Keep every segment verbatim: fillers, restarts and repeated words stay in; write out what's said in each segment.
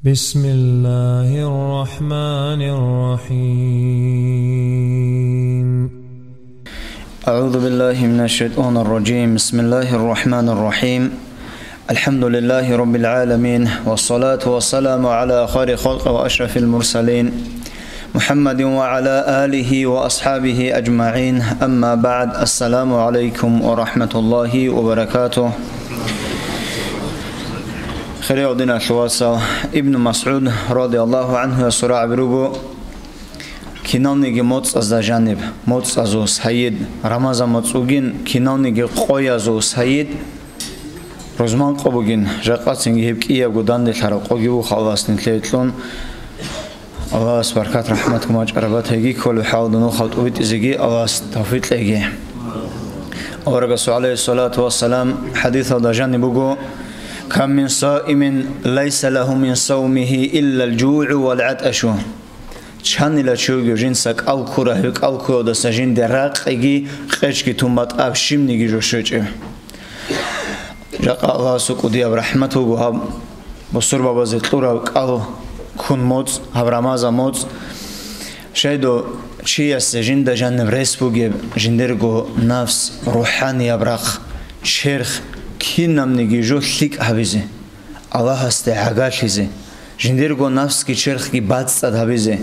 بسم الله الرحمن الرحيم. أعوذ بالله من الشيطان الرجيم. بسم الله الرحمن الرحيم. الحمد لله رب العالمين، والصلاة والسلام على خير خلق وأشرف المرسلين، محمد وعلى آله وأصحابه أجمعين. أما بعد. السلام عليكم ورحمة الله وبركاته. Хириял диналъул вацал, Ибну МасгӀуд радияллагьу гӀанхуясул рагӀаби руго: киналниги моцӀазда жаниб, моцӀазул сайид, Рамазан моцӀ вугин, киналниги къоязул сайид, рузман къо бугин, жакъацинги гьеб кӀиябго данделъараб къоги вухалас нилъее кьун, Аллагьас баркат-рахӀмат гьумачӀараб батайги кколеб хӀалда нухал тӀубитӀизеги Аллагьас тавфикъ кьеги. Аварагасул гӀалайгьиссалату вассалам хӀадисалда жаниб буго: «Кам мин саимин лайса лагьу мин саумигьи иллал жугӀу вал гӀатӀашу». Чанила чи вугев жинца кӀал ккурав, гьев кӀал ккуявдаса жинде ракъиги къечги тун батӀаб щибниги жо щвечӀев. Жакъа Аллагьасул кӀудияб рахӀмат буго гьаб бусурбабазе кьураб кӀал ккун моцӀ, гьаб Рамазан моцӀ. Щайдо чиясе жинда жаниб рес бугеб, жиндирго нафс, рухӀанияб рахъ, черх, кинабниги жо лъикӀ гьабизе, Аллагьасде гӀагарлъизе, жиндирго нафсги черхги бацӀцӀад гьабизе,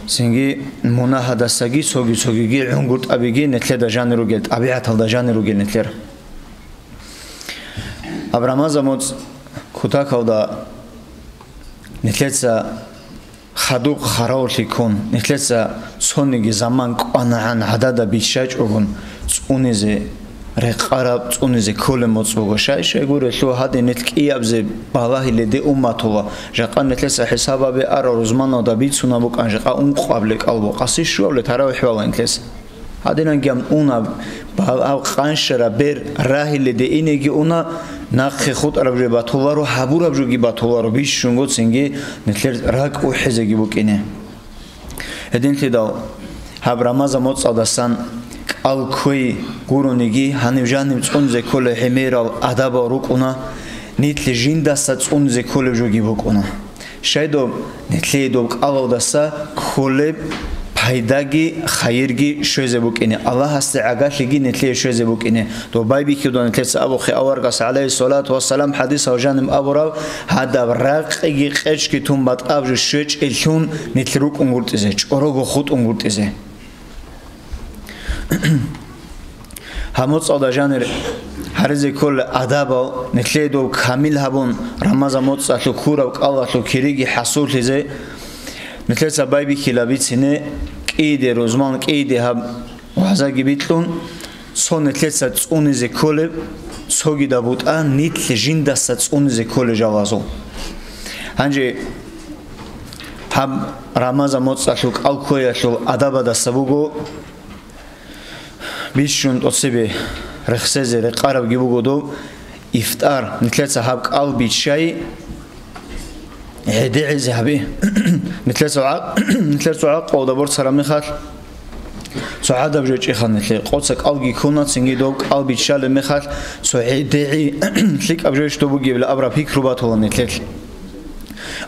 цинги мунагьадасаги цоги-цогиги гӀунгутӀабиги нилъеда жанир ругел, тӀабигӀаталда жанир ругел нилъер. Гьаб Рамазан моцӀ кутакалда нилъеца хадуб хъаравуллъи ккун, нилъеца цониги заман кӀванагӀан гӀадада биччачӀогун, цӀунизе рекъараб, цӀунизе кколеб моцӀ буго. Щай-щай гурелъул гьадин нилъ кӀиябзе балагьиледе умматула, жакъа нилъеца хӀисаб гьабе арал рузманалда бицунаб букӀан жакъа ункъабилеб кӀал бу, къаси щуабилеб таравихӀ бала нилъеца. Гьадинанги гьаб уна, гьаб къанщараб бер рагьиледе инеги уна, нахъе хутӀараб жо батуларо, гьабураб жоги батуларо, бищунго цинги нилъер ракӀ ухӀизеги букӀине. Гьединлъидал гьаб Рамазан моцӀалдасан кӀал кквей гурониги, гьанив жанив цӀунизе кколеб гӀемерал адабал рукӀуна, нилъ жиндаса цӀунизе кколеб жоги букӀуна. Щай доб, нилъее доб кӀалалдаса кколеб пайдаги хайирги щвезе букӀине, Аллагьасде гӀагарлъиги нилъее щвезе букӀине. Доб байбихьудал нилъеца абухъе аварагас, гӀалайгьиссалату вассалам, хӀадисал жаниб абураб: «Гьадаб ракъиги къечги тун батӀаб жо щвечӀелъун нилъ рукӀунгутӀизе, чӀорого хутӀунгутӀизе». Гьаб моцӀалда жанир гьаризе кколел адабал, нилъее доб камил гьабун, Рамазан моцӀалъул ккураб кӀалалъул кириги хӀасуллъизе, нилъеца байбихьила бицине, кӀиде рузман, кӀиде гьаб вагӀзаги бикьун, цо нилъеца цӀунизе кколеб, цогидаб бутӀа нилъ жиндаса цӀунизе кколел жалазул. Гьанже гьаб Рамазан моцӀалъул кӀал кквеялъул адабадаса буго, бищун тӀоцебе рехсезе рекъарабги буго доб ифтар, нилъеца гьаб кӀал биччай, гӀедегӀизе гьаби. Нилъеца гӀакъ-, нилъер цо гӀакъуялда борцараб мехалъ, цо гӀадаб жо чӀеха нилъе, къоца кӀалги ккуна, цинги доб кӀал биччалеб мехалъ, цо гӀедегӀи лъикӀаб жо иш доб бугебила абураб пикру батула нилъелъ.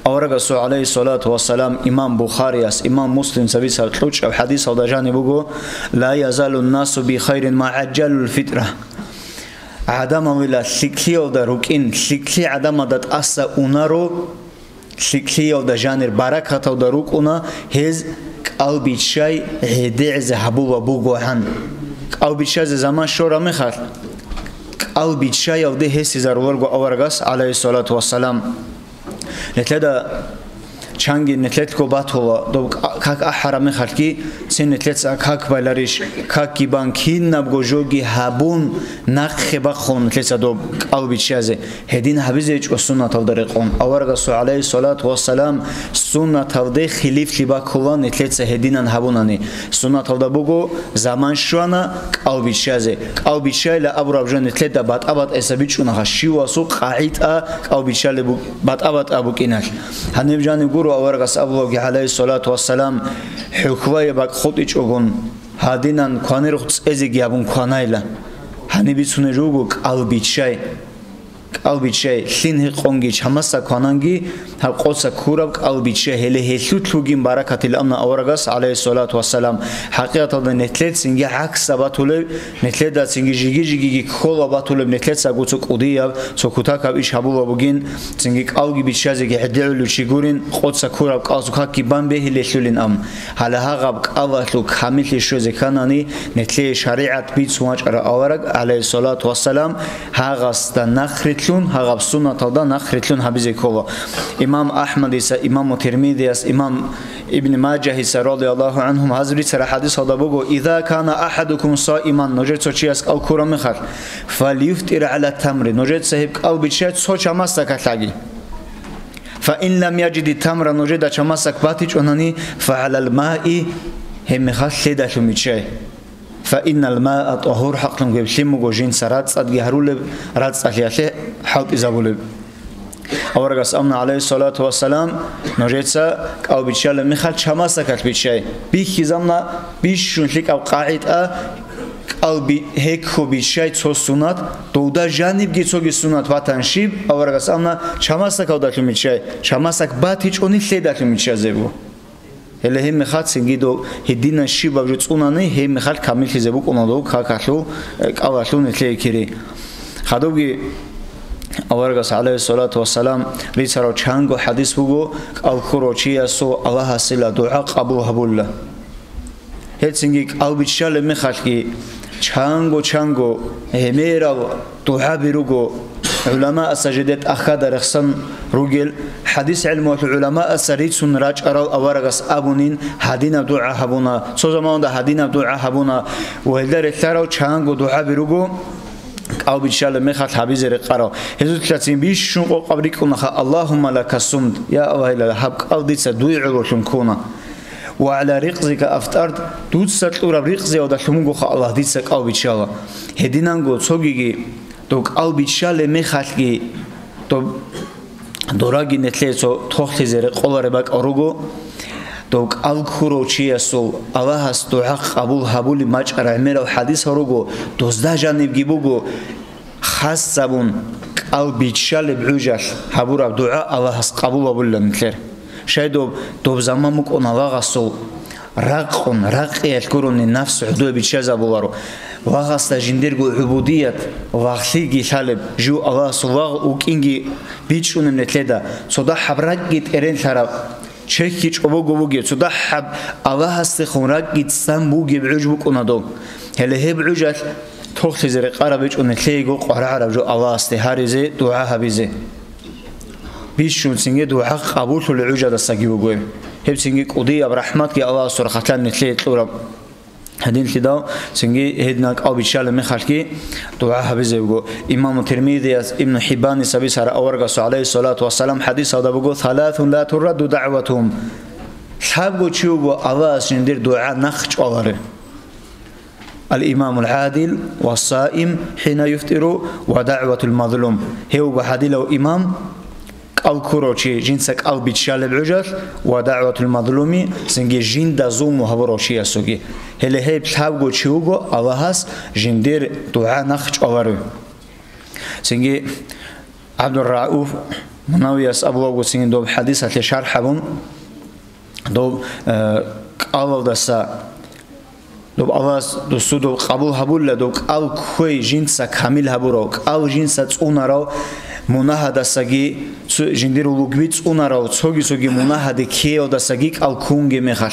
Аварагасул, гӀалайгьиссалату вассалам, имам Бухарияс, имам Муслим цабицаб кьучӀаб хӀадисалда жаниб буго: «Ла язалу насу би хайрин ма гӀажжалул фитра». ГӀадамал вила лъикӀлъиялда рукӀин, лъикӀлъи гӀадамалда тӀаса унаро, лъикӀлъиялда жанир баракаталда рукӀуна гьез кӀал биччай гӀедегӀизе гьабула бугогӀан. КӀал биччазе заман щора мехалъ, кӀал биччаялде гьесизаруларго аварагас, гӀалайгьиссалату вассалам. Нилъеда чанги нилъелъго батула, доб к-, как ахӀараб мехалъги, цин нилъеца как байларищ, какги бан, кинабго жоги гьабун, нахъе бахъун нилъеца доб кӀал биччазе. Гьедин гьабизе гьечӀо суннаталда рекъон. Аварагасул, гӀалайгьиссалату вассалам, суннаталде хилифлъи баккула нилъеца гьединан гьабунани. Суннаталда буго, заман щвана кӀал биччазе. КӀал биччайила абураб жо нилъеда батӀа-батӀайса бичӀчӀунаха, щивасул къагӀида кӀал биччалеб бу-, батӀа-батӀа букӀиналъ. Гьаниб жаниб гуро аварагас абулаги, гӀалайгьиссалату вассалам, хӀухьваяб бакӀ хутӀичӀогун, гьадинан кванирухъ цӀезеги гьабун кванайла. Гьаниб бицунеб жо буго кӀал биччай. кӀал биччай, лъин гьекъонги, чамаса квананги, гьаб къоца ккураб кӀал биччай, гьеле гьелъулъ бугин баракатил амна аварагас, гӀалайгьиссалату вассалам. ХӀакъикъаталда нилъер цинги гӀаксаб батулеб, нилъеда цинги жиги-жигиги ккола батулеб, нилъецаго цо кӀудияб, цо кутакаб иш гьабула бугин, цинги кӀалги биччазеги гӀедегӀулев чи гурин, къоца ккураб кӀалсухъаги бан бегьилелъулин ам. Гьале гьагъаб кӀалалъул камиллъи щвезе кканани, нилъее шаригӀат бицун вачӀарав авараг, гӀалайгьиссалату вассалам, гьагъасда нахърилълъун, гьагъаб суннаталда нахърилълъун гьабизе ккола. Имам АхӀмадица, имаму Тирмизияс, имам Ибн Мажагьица, радияллагьу гӀангьум, гьазул рицарал хӀадисалда буго: «Иза кана ахӀадукум саиман», нужер цо чияс кӀал ккураб мехалъ, «фальюфтир гӀала тамри», нужеца гьеб кӀал биччай цо чамасдакалъаги. «Фа ин лам яжиди тамра», нужеда чамасдак батичӀонани, «фа гӀалал маи», гьеб мехалъ лъедалъун биччай. «Фа иннал маа тӀагьур», хӀакълъун гьеб лъим буго жинца рацӀцӀадги гьарулеб, рацӀцӀалъиялъе хӀалтӀизабулеб. Аварагас амна, гӀалайгьиссалату вассалам, нужеца кӀал биччалеб мехалъ чамасдакалъ биччай. Бихьизамна бищун лъикӀаб къагӀида, кӀал би-, гьекко биччай цо сунат, довда жанибги цоги сунат батан щиб, аварагас амна, чамасдакалдалъун биччай, чамасдак батичӀони лъедалъун биччазе буго. Гьеле гьеб мехалъ цинги дов гьединан щибаб жо цӀунани, гьеб мехалъ камиллъизе букӀуна дов какалъул, э, кӀалалъул нилъее кири. Хадубги аварагас, гӀалайгьиссалату вассалам, рицарав чанго хӀадис буго, кӀал ккурав чиясул Аллагьасила дугӀа къабул гьабула. Гьеб цинги кӀал биччалеб мехалъги чанго-чанго гӀемерал дугӀаби руго, гӀуламааса жеде тӀахьада рехсан ругел, хӀадис гӀелмуялъул гӀуламааса рицун рачӀарал аварагас абунин, гьадинаб дугӀа гьабуна, цо заманалда гьадинаб дугӀа гьабуна ва гьелда релълъарал чанго дугӀаби руго, кӀал биччалеб мехалъ гьабизе рекъарал. Гьезулъацин бищун къокъаб рикӀкӀунаха: «Аллагьумма лака сумт», я Аллагьила, гьаб кӀал дица дуе гӀололъун ккуна. «Ва гӀала ризкъика афтарту», дуца кьураб ризкъиялдалъун бугоха Аллагь дица кӀал биччала. Гьединанго цогиги дов кӀал биччалеб мехалъги, дов дораги нилъее цо тохлъизе рекъолареб бакӀал руго, дов кӀал ккурав чиясул Аллагьас дугӀа къабул гьабулеб бачӀараб гӀемерал хӀадисал руго, дозда жанибги буго, хасабун кӀал биччалеб гӀужалъ гьабураб дугӀа Аллагьас къабул гьабулила нилъер. Щай доб, доб заман букӀуна лагъасул ракъун, ракъиялъ гурони нафс гӀодобе биччазабуларо. Лагъасда жиндирго гӀубудият, лагълъиги лъалеб, жив Аллагьасул лагъ вукӀинги бичӀчӀунеб нилъеда, цо дагьаб ракӀги тӀеренлъараб, чехьги чӀобого бугеб, цо дагьаб Аллагьасдехун ракӀги цӀан бугеб гӀуж букӀуна доб. Гьеле гьеб гӀужалъ тохлъизе рекъараб гьечӀо нилъеего къваригӀараб жо Аллагьасде гьаризе, дугӀа гьабизе. Бищун цинги дугӀа къабуллъулел гӀужадасаги буго гьеб. Гьеб цинги кӀудияб рахӀматги Аллагьасул рахъалъан нилъее кьураб. Гьединлъидал цинги гьединал кӀал биччалеб мехалъги дугӀа гьабизе буго. Имаму Тирмизияс, Ибну Хиббаниса бицараб аварагасул, гӀалайгьиссалату вассалам, хӀадисалда буго: «Саласун ла турадду дагӀватугьум». Лъабго чи вуго Аллагьас жиндир дугӀа нахъ чӀваларев. Ал-имамул гӀадил ва саим хӀина юфтиру ва дагӀватул мазлум. Гьев вуго гӀадилав имам, кӀал ккурав чи, жинца кӀал биччалеб гӀужалъ, ва дагӀватул мазлуми, цинги жинда зулму гьабурав чиясулги. Гьеле гьеб лъабго чи вуго Аллагьас жиндир дугӀа нахъ чӀваларев. Цинги ГӀабдуррауф Мунавияс абулавго цинги доб хӀадисалъе шархӀ гьабун, доб, э, кӀалалдаса, доб Аллагьас досул доб къабул гьабулла, доб кӀал кквей жинца камил гьабурав, кӀал жинца цӀунарав, мунагьадасаги, цо-, жиндир лугби цӀунарав, цоги-цоги мунагьаде ккеялдасаги кӀал ккунге мехалъ.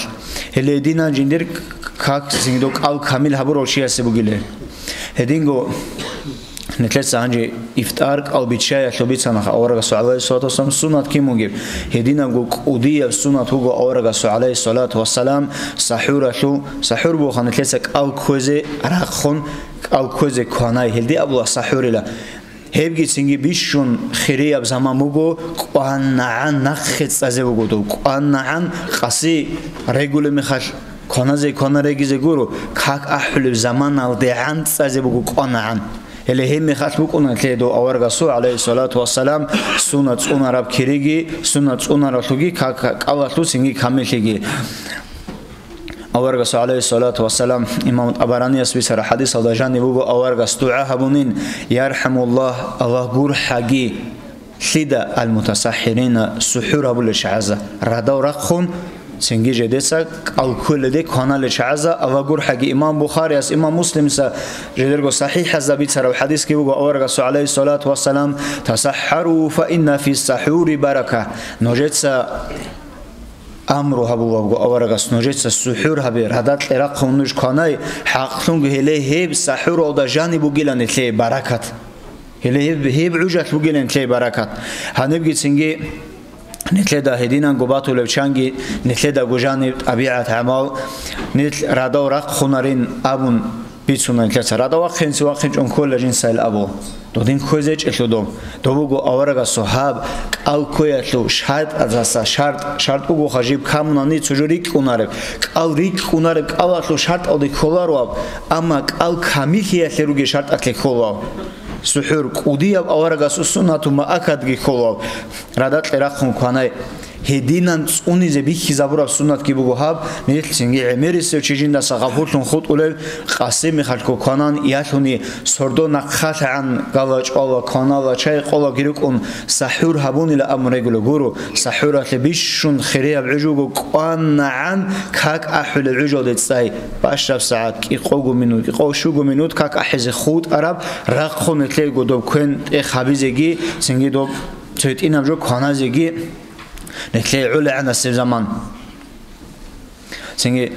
Гьеле динан жиндир к-, как цинги доб кӀал камил гьабурав чиясе бугиле. Гьединго Нилъеца гьанже ифтар кӀал биччаялъул бицанаха аварагасул, гӀалайгьиссалату вассалам, суннат кин бугеб. Гьединабго кӀудияб суннат буго аварагасул, гӀалайгьиссалату вассалам, сахӀуралъул, сахӀур буха нилъеца кӀал кквезе рахъун, кӀал кквезе кванай, гьелде абула сахӀурила. Гьебги цинги бищун хирияб заман буго, кӀванагӀан нахъе цӀазе буго дов, кӀванагӀан къаси регулеб мехалъ, кваназе квана регизе гуро, как ахӀулеб заманалдегӀан цӀазе буго кӀванагӀан. Гьеле гьеб мехалъ букӀуна лъе дов аварагасул, гӀалайгьиссалату вассалам, суннат цӀунараб кириги, суннат цӀунаралъуги, как кӀалалъул цинги камиллъиги. Аварагасул, гӀалайгьиссалату вассалам, имам ТӀабаранияс бицараб хӀадисалда жаниб буго, аварагас дугӀа гьабунин: «ЯрхӀамуллагь, Аллагь гурхӀаги». Лъида? Ал-мутасаххирина, сухӀур гьабулел чагӀазда. Радал рахъун, цинги жедеца кӀал кколелде кваналел чагӀазда Аллагь гурхӀаги. Имам Бухарияс, имам Муслимица жидерго сахихӀазда бицараб хӀадисги буго, аварагасул, гӀалайгьиссалату вассалам: «Тасаххару, фа инна фи сахури барака». Нужеца амру гьабулеб буго аварагас, нужеца сухӀур гьабе, радал рахъун нуж кванай, хӀакълъунго гьеле гьеб сахӀуралда жаниб бугилан нилъее баракат. Гьеле гьеб, гьеб гӀужалъ бугилан нилъее баракат. Гьанибги цинги нилъеда гьединанго батулеб чанги, нилъедаго жаниб тӀабигӀат-гӀамал, нилъ радал рахъунарин абун, бицуна нилъеца. Радал вахъинцин вахъинчӀун ккола жинсайил абу. Додин кквезе гьечӀелъул доб. Доб буго аварагасул гьаб кӀал кквеялъул шартӀаздаса шартӀ. ШартӀ бугоха жиб камунани цо жо рикӀкӀунареб. КӀал рикӀкӀунареб кӀалалъул шартӀалде кколаро аб, амма кӀал камиллъиялъе ругел шартӀалъе ккола. СухӀур кӀудияб аварагасул суннату муаккадги ккола. Радал рахъун кванай. Гьединан цӀунизе бихьизабураб суннатги буго гьаб, нилъ цинги гӀемерисев чи жиндаса гъапуллъун хутӀулев, къаси мехалъго кванан ялъуни, сордо нахъалъагӀан гала чӀвала, кванала, чай къолаги рукӀун, сахӀур гьабунила абун регулев гуро, сахӀуралъе бищун хирияб гӀуж буго, кӀванагӀан как ахӀулел гӀужалде цӀай, бащдаб сагӀат, кӀикъого минут, кӀикъого щуго минут как ахӀизе хутӀараб, рахъун нилъего доб квен тӀех гьабизеги, цинги доб цо гьитӀинаб жо кваназеги. Нилъее гӀолегӀанасеб заман. Цинги,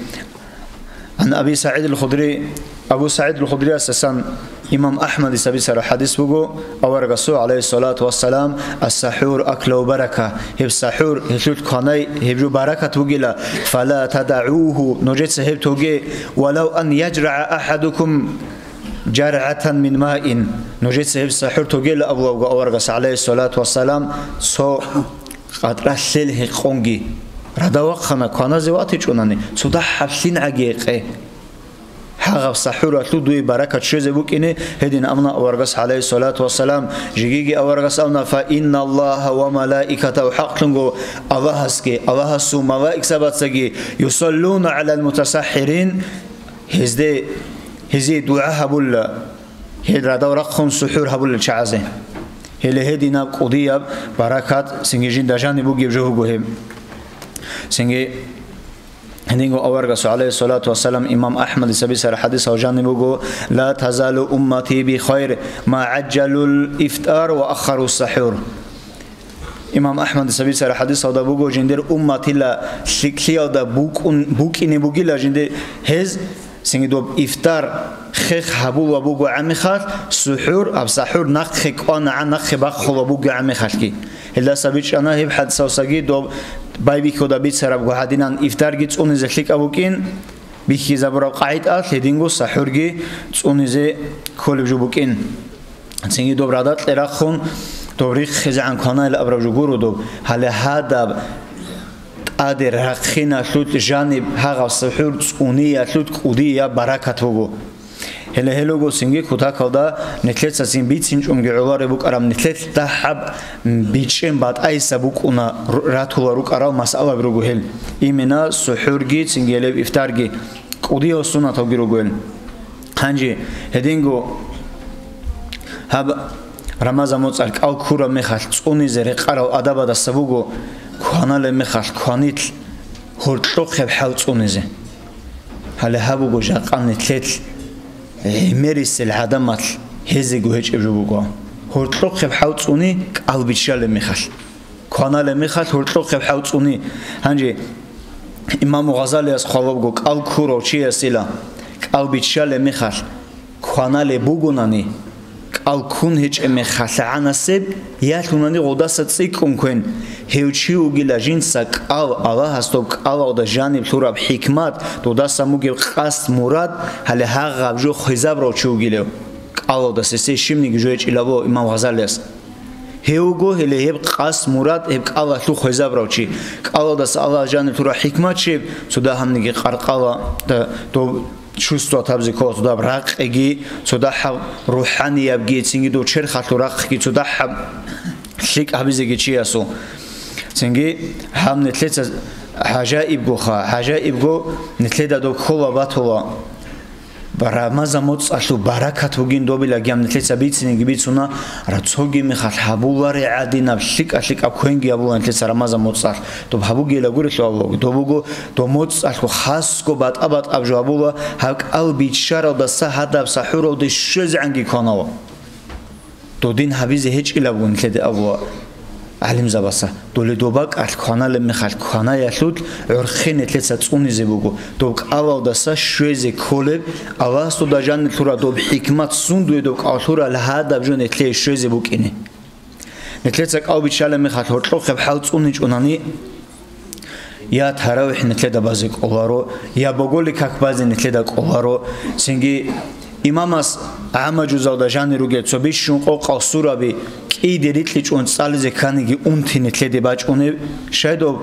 гӀан Аби СагӀид ал-Худри, Абу СагӀид ал-Худриасдасан имам Ахмадица бицараб хӀадис буго, аварагасул, гӀалайгьиссалату вассалам: «Ас-сахӀур акла ва барака». Гьеб сахӀур, гьелъулъ кванай, гьеб жо баракат бугила. «Фала тадагӀугьу», нужеца гьеб тоге, «валав ан яжрагӀа ахӀадукум жаргӀатан мин маин». Нужеца гьеб сахӀур тогела абулеб буго аварагас, гӀалайгьиссалату вассалам, цо къатӀра лъел гьекъонги. Радал вахъана, кваназе ватичӀунани, цо дагьаб лъин гӀаги гьекъе. Гьагъаб сахӀуралъул дуе баракат щвезе букӀине, гьедин абуна аварагас, гӀалайгьиссалату вассалам, жегиги аварагас абуна: «Фа инналлагьа ва малаикатагьу», хӀакълъунго Аллагьасги, Аллагьасул малаикзабацаги, «юсаллуна гӀалал мутасаххирин», гьезде, гьезие дугӀа гьабула, гьел радал рахъун сухӀур гьабулел чагӀазе. Гьеле гьединаб кӀудияб баракат цинги жинда жаниб бугеб жо буго гьеб. Цинги гьединго аварагасул, гӀалайгьиссалату вассалам, имам Ахмадица бицараб хӀадисалда жаниб буго: «Ла тазалу уммати би хайр, ма гӀажжалул ифтар ва аххарус сахӀур». Имам Ахмадица бицараб хӀадисалда буго, жиндир умматила лъикӀлъиялда букӀун-, букӀине бугила жиндир гьез, цинги доб ифтар хех гьабулеб бугеб мехалъ, сухӀур, гьаб сахӀур нахъе кӀванагӀан, нахъе бахъулеб бугеб мехалъги. Гьелдаса бичӀчӀана гьеб хӀадисалдасаги доб байбихьуда бицарабго гьадинан ифтарги цӀунизе лъикӀаб букӀин, бихьизабураб къагӀидалъ гьединго сахӀурги цӀунизе кколеб жо букӀин. Цинги доб радакье рахъун, доб риххизегӀан кванайилан абураб жо гуро доб. Гьале гьадаб тӀаде рахъиналъул жаниб гьагъаб сахӀур цӀуниялъул кӀудияб баракат буго. Гьеле гьел руго цинги кутакалда нилъеца цин бицинчӀунги гӀолареб букӀараб, нилъелъ дагьаб бичӀчӀен батӀайса букӀуна, ру-, ратула рукӀарал масъалаби руго гьел. Именно сухӀурги, цинги гьелеб ифтарги. КӀудиял суннаталги руго гьел. Гьанже гьединго гьаб Рамазан моцӀалъ кӀал ккураб мехалъ цӀунизе рекъарал адабадаса буго, кваналеб мехалъ кванилъ гьоркьохъеб хӀал цӀунизе. Гьале гьаб буго жакъа нилъелъ гӀемерисел гӀадамалъ гьезего гьечӀеб жо буго. Гьоркьохъеб хӀал цӀуни кӀал биччалеб мехалъ. Кваналеб мехалъ гьоркьохъеб хӀал цӀуни. Гьанже имаму Гъазалияс хъвалеб буго, кӀал ккурав чиясила кӀал биччалеб мехалъ кваналеб бугонани, кӀал ккун гьечӀеб мехалъ гӀанасеб, ялъунани гъодаса цӀикӀкӀун квен, гьев чи вугила жинца кӀал, Аллагьас доб кӀалалда жаниб лъураб хӀикмат додасан бугеб къасд-мурад, гьале гьагъаб жо хвезабурав чи вугилев. КӀалалдаса гьесие щибниги жо гьечӀилаво имам Гъазалияс. Гьев вуго гьеле гьеб къасд-мурад, гьеб кӀалалъул хвезабурав чи. КӀалалдаса Аллагьас жаниб лъураб хӀикмат щиб, цо дагьабниги къаркъала, да, доб чувствовать гьабизе ккола, цо дагьаб ракъиги, цо дагьаб рухӀаниябги, цинги доб черхалъул рахъги, цо дагьаб лъикӀ гьабизеги чиясул. Цинги гьаб нилъеца ГӀажаибгоха, гӀажаибго, нилъеда доб ккола батула. Рамазан моцӀалъул баракат бугин добилаги гьаб нилъеца бицинеги бицуна, рацоги мехалъ гьабуларе гӀадинаб лъикӀа-лъикӀаб квенги гьабула нилъеца Рамазан моцӀалъ. Доб гьабугейила гурелъул Аллагьги, доб буго доб моцӀалъул хасго батӀа-батӀаб жо гьабула, гьаб кӀал биччаралдаса гьадаб сахӀуралде щвезегӀанги кванала. Додин гьабизе гьечӀилабго нилъеде абула гӀалимзабаса. Доле доба кӀалъ кваналеб мехалъ кванаялъул гӀурхъи нилъеца цӀунизе буго, доб кӀалалдаса щвезе кколеб, Аллагьас дуда жанир лъура доб хӀикмат сундуе доб кӀал лъурал гьадаб жо нилъее щвезе букӀине. Нилъеца кӀал биччалеб мехалъ гьоркьохъеб хӀал цӀуничӀунани, я таравихӀ нилъеда базе кӀоларо, я боголи как базе нилъеда кӀоларо. Цинги имамас гӀамма жузалда жанир ругел цо бищун къокъал сураби кӀиде рикьичӀун цӀализе кканиги унти нилъеде бачӀунеб, щайдоб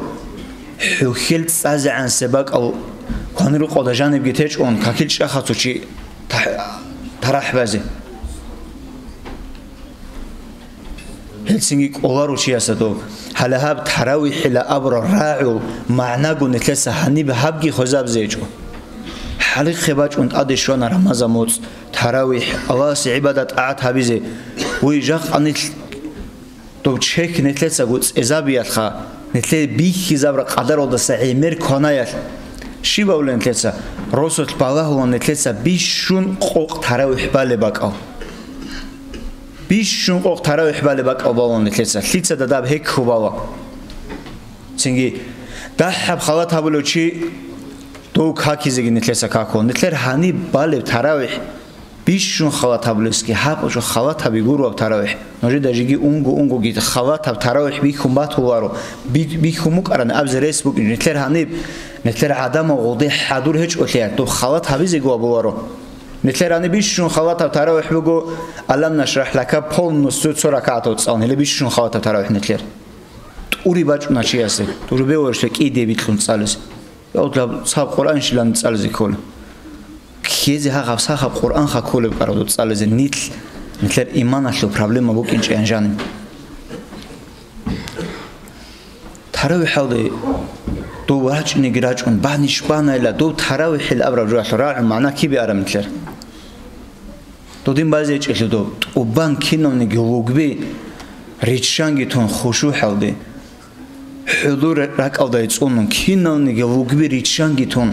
хӀухьел цӀазегӀан себакӀал кванирукъалда жанибги течӀун какил чӀахъацо чи тахӀ-, тарахӀ базе. Гьелцинги кӀоларо чиясда доб. Гьале гьаб таравихӀила абураб рагӀул магӀнаго нилъеца гьаниб гьабги хвезабизе гьечӀо. ХӀалихъе бачӀун тӀаде щвана Рамазан моцӀ, таравихӀ, Аллагьасе гӀибадат-тӀагӀат гьабизе. Вуй, жакъа нилъ доб чехь нилъецаго цӀезабиялъха, нилъее бихьизабра къадаралдаса гӀемер кванаялъ. Щиб абулеб нилъеца? Росулъ балагьула нилъеца бищун къокъ таравихӀ балеб бакӀал. Бищун къокъ таравихӀ балеб бакӀал балун нилъеца, лъица дадаб гьекку бала. Цинги дагьаб халат гьабулев чи дов какизеги нилъеца какун. Нилъер гьаниб балеб таравихӀ бищун халат гьабулесги, гьаб жо халат гьаби гураб таравихӀ. Нужеда жеги унго-унгоги халат гьаб таравихӀ бихьун батуларо, би-, бихьун букӀарани абзе рес букӀин. Нилъер гьаниб, нилъер гӀадамал гъуде хӀадур гьечӀолъи, доб халат гьабизего абуларо. Нилъер гьаниб бищун халатаб таравихӀ буго, Алам нашрахӀ лака полностью цо ракагӀатал цӀалун, гьеле бищун халатаб таравихӀ нилъер. ТӀури бачӀуна чиясе, тӀурбе варшлъи кӀиде бикьун цӀализе. Гьавдла цаб Къуръан щилан цӀализе ккола. Ккезе гьагъаб сахаб Къуръанха кколеб карадо цӀализе нилъ, нилъер иманалъул проблема букӀинчӀеян жаниб. ТаравихӀалде дов рачӀунеги рачӀун, баниш банайла, дов таравихӀил абураб жоялъул рагӀун магӀна кибе араб нилъер? Додин базечӀелъул дов, тӀубан кинавниги лугби риччанги тун хушугӀалде, хӀузур ракӀалдай цӀунун, кинавниги лугби риччанги тун,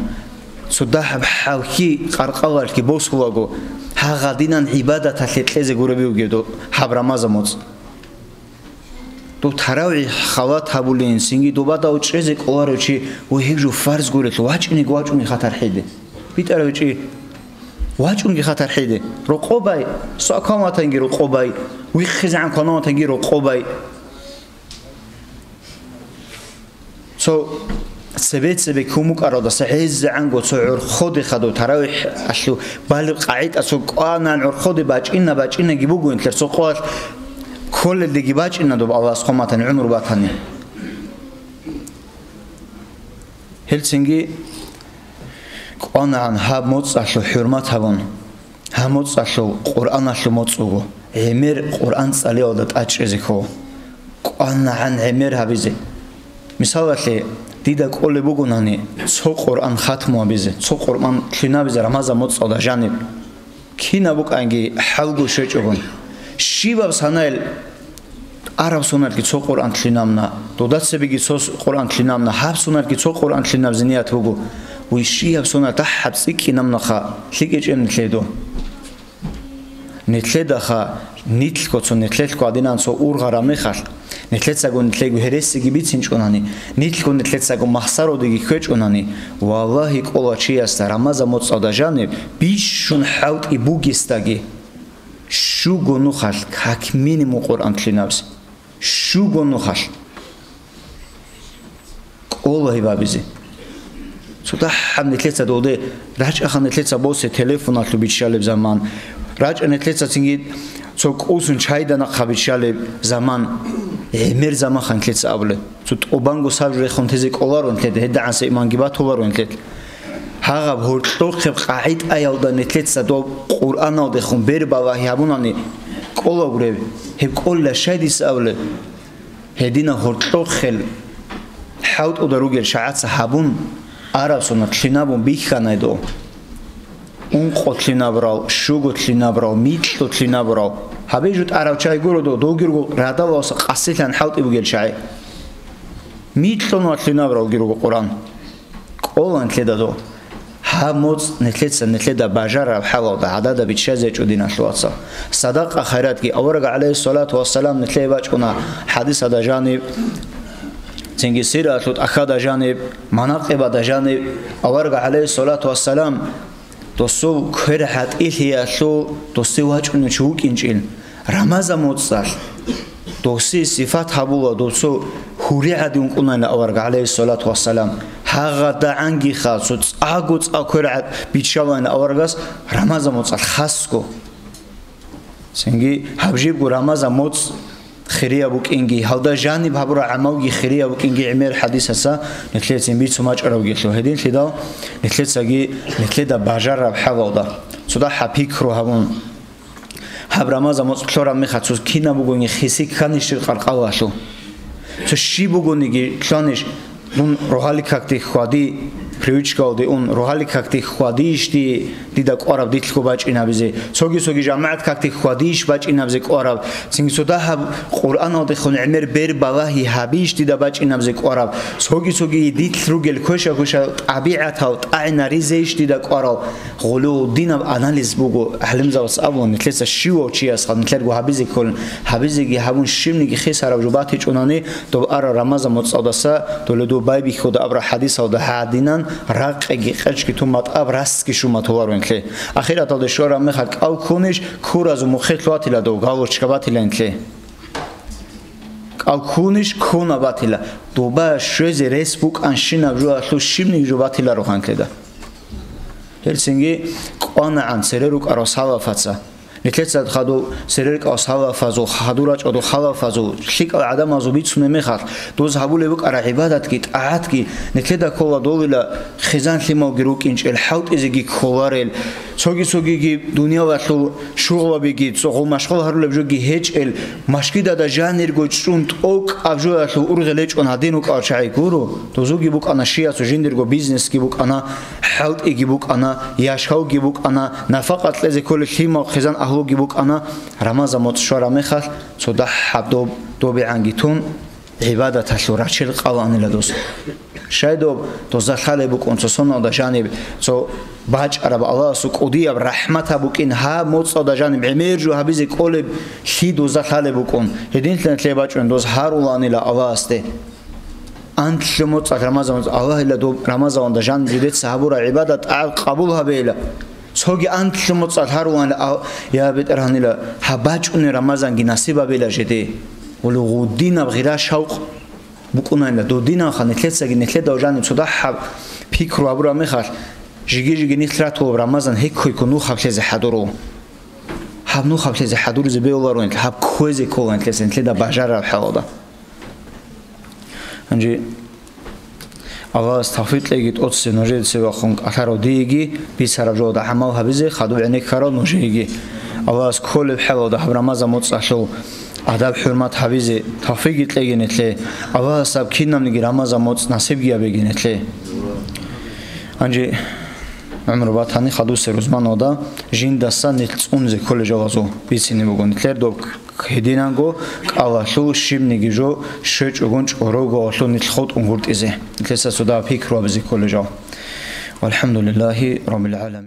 цо дагьаб хӀалхьи къаркъалалъги босулаго, гьагъадинан гӀибадаталъе кьезе гуреби вугев дов гьаб Рамазан моцӀ. Дов таравихӀ халат гьабулин, цинги дубадав чӀезе кӀоларев чи, ва гьеб жо фарз гурелъул, вачӀинеги вачӀунги хатар хӀеде. БитӀарав чи, вачӀунги хатар хӀеде. Рокъобай, сакаматанги рокъобай, виххизегӀан кванаватанги рокъобай. Цо цебе-цебе кумукӀаралдаса гӀезегӀанго цо гӀорхъоде хадув таравихӀалъу балеб къагӀида цо кӀванан гӀорхъоде бачӀина-бачӀинаги буго нилъер цо къоялъ кколелдеги бачӀина доб Аллагьас хъван батани, гӀумру батани. Гьелцинги кӀванагӀан гьаб моцӀалъул хӀурмат гьабун. Гьаб моцӀалъул Къуръаналъул моцӀ вуго, гӀемер Къуръан цӀалиялда тӀад чӀезе ккола. КӀванагӀан гӀемер гьабизе. Мисалалъе, дида кӀолеб бугонани цо Къуръан хатму гьабизе, цо Къуръан лъинабизе Рамазан моцӀалда жаниб. Кинаб букӀанги хӀалгу щвечӀогун. Щибаб санайил Араб соналъги цо Къуръан лъинабна, дуда цебеги цо с-, Къуръан лъинабна, гьаб соналъги цо Къуръан лъинаб зиният буго. Вищияб сонал дагьаб цӀикӀкӀинабнаха, лъикӀечӀеб нилъеду. Нилъедаха, нилъго цо нилъелъго гьадинан цо ургъараб мехалъ, нилъецаго нилъего гьересиги бицинчӀунани, нилъго нилъецаго махсародиги кквечӀунани, валлагьи, кӀола чиясда Рамазан моцӀалда жаниб бищун хӀалтӀи бугесдаги. Щуго нухалъ как минимум Къуръан лъинабизе. Щуго нухалъ. КӀола гьеб абизе. Цо дагьаб нилъеца долде, рачӀаха нилъеца босе телефоналъуб биччалеб заман. РачӀа нилъеца цинги цо кӀусун чайда нахъа биччалеб заман. ГӀемер заманха нилъеца абулеб. Цо тӀубанго сабжу рехун тезе кӀоларо нилъеда, гьедагӀанса иманги батуларо нилъеда. Гьагъаб гьоркьохъеб къагӀидаялда нилъеца доб Къуръаналдехун бербалагьи гьабунани кӀолагуреб, гьеб кӀолила щай дица абулеб? Гьединаб гьоркьохъел хӀалтӀуда ругел шагӀаца гьабун, араб сунат лъинабун бихьанай дов. Ункъо лъинабурал, щуго лъинабурал, микьго лъинабурал. Гьабе жутӀарав чагӀи гуро дов, довгирго радалалса къасилъан хӀалтӀи бугел чагӀи. Микьго ва лъинабуралги руго Къуръан. КӀолан лъеда дов. Гьаб моцӀ нилъеца нилъеда бажараб хӀалалда гӀадада биччазе гьечӀо, диналъул вацал. Садакъа-хайратги авараг гӀалайгьиссалату вассалам нилъее бачӀуна хӀадисада жаниб, цинги сираталъул тӀахьазда жаниб, манакъибазда жаниб, авараг гӀалайгьиссалату вассалам досул квер гӀатӀилъиялъул досде вачӀунев чи вукӀинчӀин. Рамазан моцӀалъ досие сифат гьабула, досул гьури гӀадин вукӀунайилан авараг, гӀалайгьиссалату вассалам. ГьагъадагӀангиха цо цӀакъго цӀакъ квер гӀат-, биччалайилан аварагас Рамазан моцӀалъ хасго. Цинги гьаб жибго Рамазан моцӀ хирияб букӀинги, гьалда жаниб гьабураб гӀамалги хирияб букӀинги гӀемер хӀадисаца нилъецин бицун бачӀарабгилъул. Гьединлъидал нилъецаги нилъеда бажараб хӀалалда цо дагьаб пикру гьабун, гьаб Рамазан моцӀ лъораб мехалъ цо кинаб бугониги хиси кканищ къаркъалалъув? Цо щиб бугониги лъанищ, дун рогьалил какде хьвади, привычкалде ун, рогьалил какде хьвадиищ ди-, дида кӀвараб дилъго бачӀинабизе? Цоги-цоги жамагӀат какде хьвадиищ бачӀинабизе кӀвараб? Цинги цо дагьаб Къуръаналдехун гӀемер бер балагьи гьабиищ дида бачӀинабизе кӀвараб? Цоги-цоги дилъ ругел квеша-квешал тӀабигӀатал тӀагӀинаризейищ дида кӀварал? Гъулул динаб анализ буго, гӀалимзабаз абула, нилъеца щивав чиясха нилъерго гьабизе кколин, гьабизеги гьабун щибниги хисараб жо батичӀунани, доб ара Рамазан моцӀалдаса, доле доб байбихьуда абра хӀадисалда гьадинан, ракъиги къечги тун матӀаб расги шума толаро нилъе. Ахираталде щвараб мехалъ кӀал ккунищ, куразул мухъе лъугьатила дов, галочка батила нилъе. КӀал ккунищ, ккуна батила. Доба щвезе рес букӀанщинаб жоялъул щибниги жо батиларо ханлъида. Гьелцинги кӀванагӀан цере рукӀарал салафаца. Нилъеца хадув цере рукӀарал салафазул, хадур рачӀарал халафазул, лъикӀал гӀадамазул бицунеб мехалъ, доз гьабулеб букӀараб гӀибадатги, тӀагӀатги, нилъеда ккола довила хизан лъималги рукӀинчӀел, хӀалтӀизеги кколарел, цоги-цогиги дуниялалъул шугълабиги, цо гъол машгъул гьарулеб жоги гьечӀел, машгидада жанирго чӀун тӀокӀаб жоялъул ургъел гьечӀун гьадин рукӀарал чагӀи гуро. Дозулги букӀана, щиясул жиндирго бизнесги букӀана, хӀалтӀиги букӀана, яшавги букӀана, нафакъа кьезе кколел лъимал хъизан агьлуги букӀана, Рамазан моцӀ щвараб мехалъ, цо дагьаб доб-, добегӀанги тун, гӀибадаталъул рачел къалаанила доз. Щай доб, дозда лъалеб букӀун цо соналда жаниб, цо бачӀараб Аллагьасул кӀудияб рахӀмат гьаб букӀин, гьаб моцӀалда жаниб гӀемер жо гьабизе кӀолеб лъи дозда лъалеб букӀун. Гьединлъидал лъе бачӀун доз гьарулаанила Аллагьасде. Анлъу моцӀалъ Рамазан, Аллагьила доб Рамазанда жаниб жидеца гьабураб гӀибадат тӀагӀат къабул гьабейила. Цоги анлъу моцӀалъ гьарулаанила, ал-, я БетӀергьанила, гьаб бачӀунеб Рамазанги насиб гьабейила жеде. Гьуле гъудинаб гъира-шавкъ букӀунайила, додинанха нилъецаги нилъеда жаниб цо дагьаб пикру гьабураб мехалъ, жиги-жиги нилъ ратулаб Рамазан гьекко-гьекко нухаб лъезе хӀадуру. Гьаб нухаб лъезе хӀадуризе бегьуларо нилъ, гьаб кквезе ккола нилъеца нилъеда бажарараб хӀалалда. Гьанже Аллагьас тавфикъ кьеги тӀоцебе нужеда цевехун кӀалъарав диеги, бицараб жоялда гӀамал гьабизе хадуб гӀенеккарал нужееги. Аллагьас кколеб хӀалалда гьаб Рамазан моцӀалъул адаб-хӀурмат гьабизе тавфикъги кьеги нилъее. Аллагьас гьаб кинабниги Рамазан моцӀ насибги гьабеги нилъее. Гьанже гӀумру батани, хадусеб рузманалда жиндаса нилъ цӀунзе кколел жоялъул бицине буго нилъер доб. Гьединанго кӀалалъул щибниги жо щвечӀогун чӀорого гьалъул нилъ хутӀун гуртӀизе. Нилъеца цо дагьаб пикру гьабизе кколел жал. Валхамдулиллагьи раббил гӀаламин.